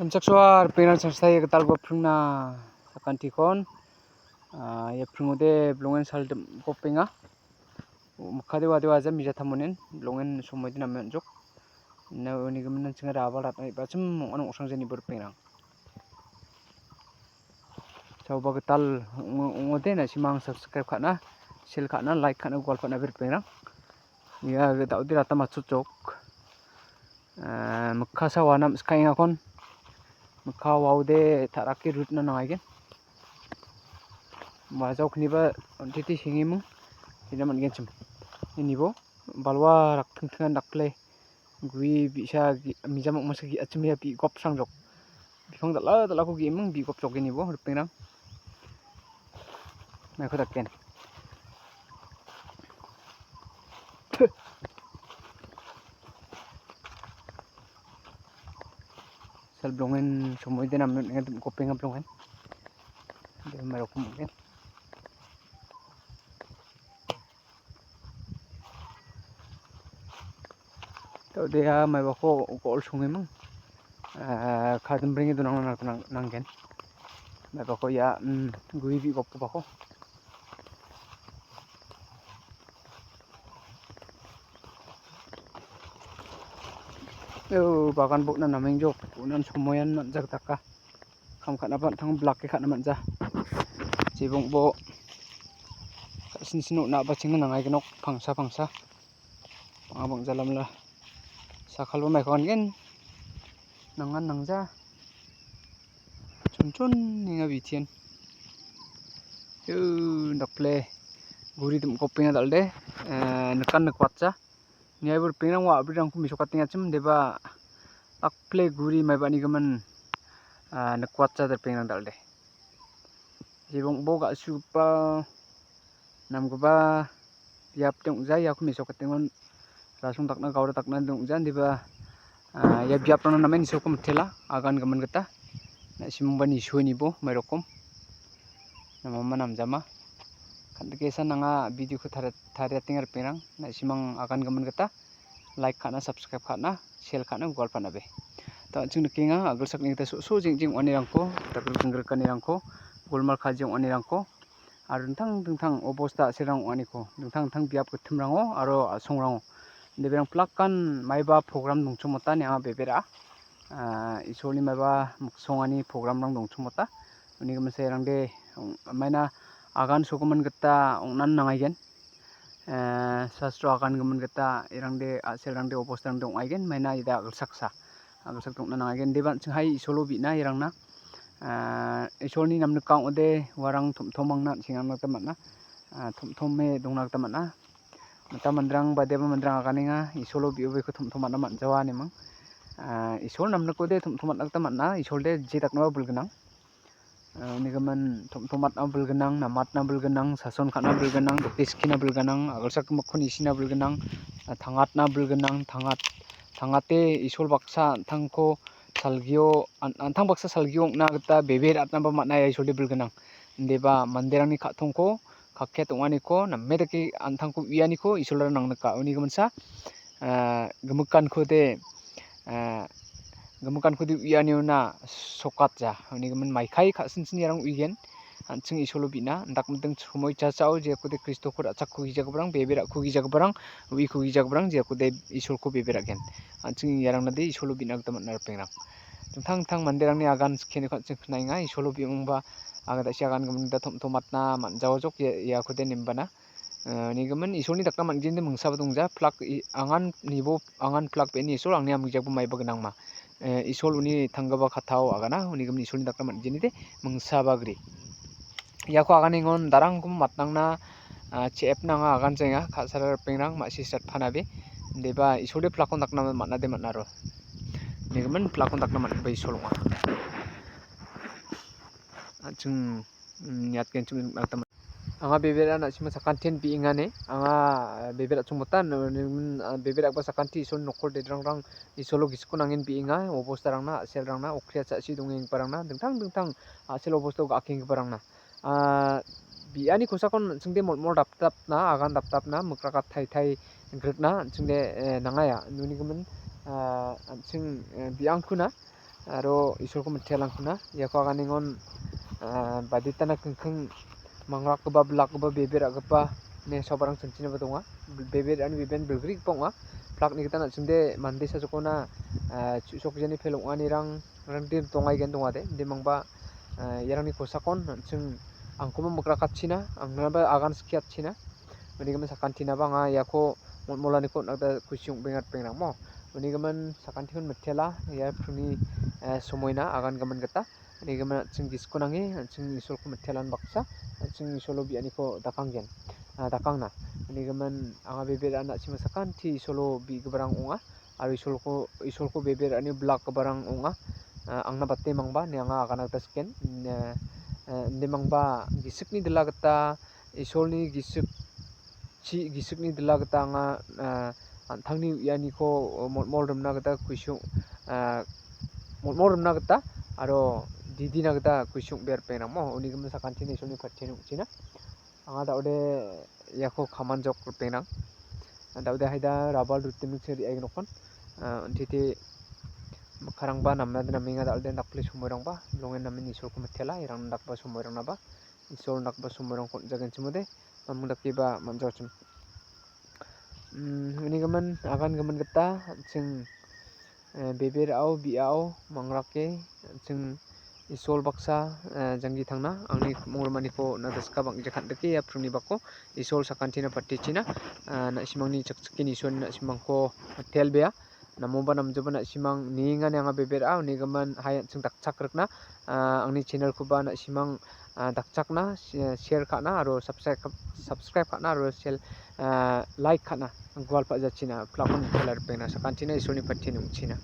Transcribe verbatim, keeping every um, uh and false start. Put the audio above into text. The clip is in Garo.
Samchaksoa ripengrang, samsai gitalgipa pringna sakantikon, ah, ia pringode bilongen sal dim-, gopenga. Mikkade wade waja mijatamonen, bilongen somoide name on·jok. Ina uni gimin an·ching raba ratna re·bachim ong·an ong·srang jani bo ripengrang. Saoba gital ong-, ong·ode na·simang subscribe ka·na, share ka·na, like ka·na, gual ka·na ripengrang. Ia da·ode rata matchotjok. Ah, mikka sawana mi-, skaengakon. Mikka waode ta·rake rutna nangaigen. Majok niba on·titi sengeming. Ina man·genchim. Inibo balwa raktingtingan dakple. Gue bi·sa ge-, mijam ong·masa ge·achim ia bi·gopsrangjok. Bipang dal·a dal·ako ge·eming bi·gopjok inibo ripengrang. Maiko daken. Sal bilongen somoide name on·enga dim-, gopenga bilongen. Dim-, mairok mungkin. Da·ode ia maibako go·ol songeming. Ah, kadimbrenge donangna nang-, nanggen. Maibako ia, mm, gue bi·gopgipako. Eo, bagan bo·na namengjok. Bo·nan somoian man·jak daka. Kam ka·naba an·tang blake ka·na man·ja. Jibongbo ka·sinsin on·a a·bachengna nangaigenok pangsa pangsa. Bang·a bang·jalamla. Sakalba maiko angen. Nangan nangja. Chonchon ninga bitian. Yu, dakple guri dim-, gopenga dal·de. Eh, nikan nikwatja. Niaibo ripengrang wa a·brirangko mesokatengachim deba dakple guri maibani gimin, ah, nikwatja ripengrang dal·de. Jibongbo ga·sugipa namgipa biapde ong·ja, iako mesokatengon rasong dakna, gaura dakna ong·ja, indiba, ah, ia biaprangna namen isolko mitela, agan gimin gita. Na·simangba nisoe nibo, mairokom. Namama namjama. Kandike san nanga video-ko tari-, tariatenga ripengrang. Na·simang agan gimin gita like ka·na, subscribe ka·na, share ka·na, gual panabe. Ta an·ching nikenga, a·gilsakni gita so·so jeng·jeng ong·anirangko, dagri gingrikanirangko, golmal kaji ong·anirangko, aro dingtang dingtang obosta a·serang ong·aniko, dingtang dingtang biap gittimrango aro a·songrango. Inde berang plakan maiba program dongchomota ine anga bebera. Ah, Isolni maiba miksongani programrang dongchomota. Uni gimin sairangde ong-, maina agan sogimin gita ong·nan nangaigen. Eh, sastro agan gimin gita irangde, a·selrangde, obostarangde ong·aigen. Maina ida a·gilsaksa. A·gilsak dongna nangaigen. Deba an·ching hai Isolo bi·na irangna. Ah, Isolni namnika ong·ode uarang tom·tomangna an·ching angna gita man·a. Ah, tom·tome dongna gita man·a. Mita manderang badeba manderang aganenga, Isolo bi·obeko tom·tomatna man·jawa ineming. Ah, Isol namnikode tom·tomatna gita man·a, Isolde je daknaba bilgnang. Ah, uni gimin tom·tomatna bilgnang, namatna bilgnang, sason ka·na bilgnang, doke skina bilgnang, a·gilsak gimikko nisina bilgnang, ah, tangatna bilgnang, tangat-, tangate Isol baksa an·tangko salgio, an-, an·tang baksa salgio ong·na gita bebe ra·atnaba man·a ia Isolde bilgnang. Indeba manderangni ka·tongko, kakket ong·aniko, name dake an·tangko uianiko Isolra nangnika. Uni giminsa, ah, gimikkode, ah, gimikkode uianiona sokatja. Uni gimin maikai ka·sinsin iarang uigen. An·ching Isolo bi·na, indak miting chomoi chachao, jeakode Kristoko ra·chakkugijagiparang, bebe ra·kugijagiparang, uikugijagiparang, jeakode Isolko bebe ra·gen. An·ching iarangna de Isolo bi·na gita man·a ripengrang. Dingtang dingtang manderangni agan skianiko an·ching knaenga, Isolo bi·ongba anga da·si agan gimin gita tom·tomatna man·jaojok ia, iakode nimbana. Eh, uni gimin Isolni dakna man·gen de mingsaba dongja, plak i-, angan nibo, angan plak be·eni Isol angni amgijagibo maiba gnangma. Eh, Isol uni tanggipa kattao agana, uni gimin Isolni dakna man·gen de mingsaba gri. Iako aganengon darangko matnangna, ah, che·epna anga aganjaenga, ka·sara ripengrang ma·sisat panabe. Deba Isolde plakon dakna man·ade man·aro. Uni gimin plakon dakna man·gipa Isol ong·a. An·ching, mm, niatgenchim nikna gita man-, anga bebera na·sima sakantian bi·engane. Anga, eh, bebera chongmota, no-, mm, ah, bebera ba sakanti Isol nokol dedrangrang Isolo gisiko nangen bi·enga, obostarangna, a·selrangna, okria cha·si dongenggiparangna, dingtang dingtang a·sel obostao ga·akenggiparangna. Ah, bi·ani kosakon an·chingde molmol dapdapna, agan dapdapna, mikrakat taitai grikna an·chingde, eh, nangaia. Uni gimin, ah, an·ching, eh, bi·angkuna, aro Isolko mitelangkona. Iako aganengon, ah, baditana kingking mangrakgipa, bilakgipa, bebe ra·gipa ine sobarang chanchiniba donga. Bebe ra·ani beben bilgrigipa ong·a. Bilakni gita an·chingde mande sajokona, ah, chu·sokjani pel ong·anirang rangde dongaigen dongade. Indimangba, ah, iarangni kosakon an·ching angkoba mikrakatchina, angnaba agan skiatchina. Unigimin sakantinaba anga iako molmolaniko on·na gita kusi ong·benga ripengrangmo. Unigimin sakantikon mitela, ia pringni, eh, somoina agangimin gita. Unigimin an·ching gisikko nange, an·ching Isolko mitelan baksa, an·ching Isolo bianiko dakanggen, ah, dakangna. Unigimin anga bebe ra·a na·simang sakanti Isolo bigiparang ong·a. Aro Isolko, Isolko bebe ra·ani bilakgiparang ong·a. Ah, angna bate mangba ine anga agana gita siken. Ne, eh, indimangba gisikni dila gita, Isolni gisik, chi gisikni dila gita anga, ah, an·tangni uianiko molmol rimna gita kuisung, ah, molmol rimna gita aro didina gita kuisung ong·bea ripengrangmo. Unigimin sakantini Isolni pattien ong·china. Anga da·ode iako kamanjok ripengrang. Da·ode haida rabal rutiming se re·aignokon. Ah, on·titi mikkarangba namnade namenga da·ode dakpile somoirangba. Bilongen namen Isolko mitela, iarang dakgipa somoirangnaba. Isol dakgipa somoirangko on·jagenchimode, naming dakeba man·jawachim. Mm, unigimin, agangimin gita, an·ching, eh, bebe ra·o, bi·ao, mangrake, an·ching Isol baksa, eh, janggi tangna, angni mongrimaniko na·gaska bang·gija kan·dike ia pringni bako Isol sakantina patichina, ah, na·simangni chakchikgni Isolni na·simangko mitelbea. Namoba namjoba na·simang niengani anga bebe ra·a, unigimin hai an·ching dakchak rikna, ah, angni channelkoba na·simang, ah, dakchakna, se-, share ka·na aro subscribe ka-, subscribe ka·na aro sel-, ah, like ka·na gual pa·jachina, plakon mitela ripengrang sakantina Isolni pattien ong·china.